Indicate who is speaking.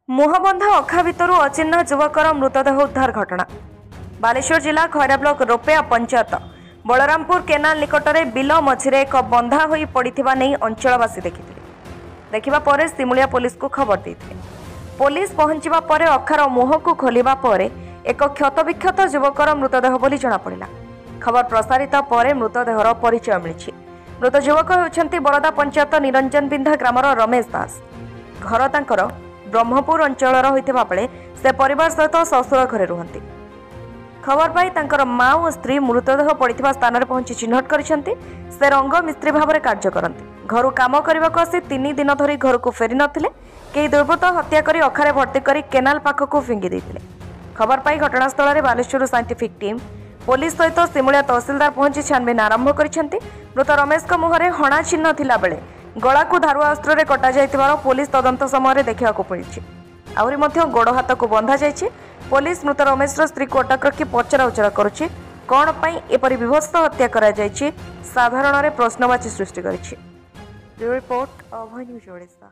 Speaker 1: ମୁହଁବନ୍ଧା ଅଖା ଭିତରୁ ଅଚିହ୍ନା ଯୁବକର ମୃତଦେହ ଉଦ୍ଧାର ଘଟଣା। ବାଲେଶ୍ୱର ଜିଲ୍ଲା ଖଇରା ବ୍ଲକ ରୋପେୟା ପଞ୍ଚାୟତ ବଳରାମପୁର କେନାଲ ନିକଟରେ ବିଲ ମଝିରେ ଏକ ବନ୍ଧା ହୋଇ ପଡ଼ିଥିବା ନେଇ ଅଞ୍ଚଳବାସୀ ଦେଖିଥିଲେ। ଦେଖିବା ପରେ ସିମୁଳିଆ ପୋଲିସକୁ ଖବର ଦେଇଥିଲେ। ପୋଲିସ ପହଞ୍ଚିବା ପରେ ଅଖାର ମୁହଁକୁ ଖୋଲିବା ପରେ ଏକ କ୍ଷତବିକ୍ଷତ ଯୁବକର ମୃତଦେହ ବୋଲି ଜଣାପଡ଼ିଲା। ଖବର ପ୍ରସାରିତ ପରେ ମୃତଦେହର ପରିଚୟ ମିଳିଛି। ମୃତ ଯୁବକ ହେଉଛନ୍ତି ବରଦା ପଞ୍ଚାୟତ ନିରଞ୍ଜନ ବିନ୍ଧା ଗ୍ରାମର ରମେଶ ଦାସ। ଘର ତାଙ୍କର ବ୍ରହ୍ମପୁର ଅଞ୍ଚଳର ହୋଇଥିବା ବେଳେ ସେ ପରିବାର ସହିତ ଶ୍ୱଶୁର ଘରେ ରୁହନ୍ତି। ଖବର ପାଇ ତାଙ୍କର ମା ଓ ସ୍ତ୍ରୀ ମୃତଦେହ ପଡ଼ିଥିବା ସ୍ଥାନରେ ପହଞ୍ଚି ଚିହ୍ନଟ କରିଛନ୍ତି। ସେ ରଙ୍ଗ ମିସ୍ତ୍ରୀ ଭାବରେ କାର୍ଯ୍ୟ କରନ୍ତି। ଘରୁ କାମ କରିବାକୁ ଆସି 3 ଦିନ ଧରି ଘରକୁ ଫେରି ନଥିଲେ। କେହି ଦୁର୍ବୃତ୍ତ ହତ୍ୟା କରି ଅଖାରେ ଭର୍ତ୍ତି କରି କେନାଲ ପାଖକୁ ଫିଙ୍ଗି ଦେଇଥିଲେ। ଖବର ପାଇ ଘଟଣାସ୍ଥଳରେ ବାଲେଶ୍ୱରରୁ ସାଇଣ୍ଟିଫିକ୍ ଟିମ୍, ପୋଲିସ ସହିତ ସିମୁଳିଆ ତହସିଲଦାର ପହଞ୍ଚି ଛାନଭିନ ଆରମ୍ଭ କରିଛନ୍ତି। ମୃତ ରମେଶଙ୍କ ମୁହଁରେ ହଣା ଚିହ୍ନ ଥିଲାବେଳେ ଗଳାକୁ ଧାରୁଆ ଅସ୍ତ୍ରରେ କଟାଯାଇଥିବାର ପୋଲିସ ତଦନ୍ତ ସମୟରେ ଦେଖିବାକୁ ମିଳିଛି। ଆହୁରି ମଧ୍ୟ ଗୋଡ଼ ହାତକୁ ବନ୍ଧାଯାଇଛି। ପୋଲିସ ମୃତ ରମେଶର ସ୍ତ୍ରୀକୁ ଅଟକ ରଖି ପଚରାଉଚରା କରୁଛି। କ'ଣ ପାଇଁ ଏପରି ବିଭତ୍ସ ହତ୍ୟା କରାଯାଇଛି, ସାଧାରଣରେ ପ୍ରଶ୍ନବାଚୀ ସୃଷ୍ଟି କରିଛି। Report, Abhay news Odisha.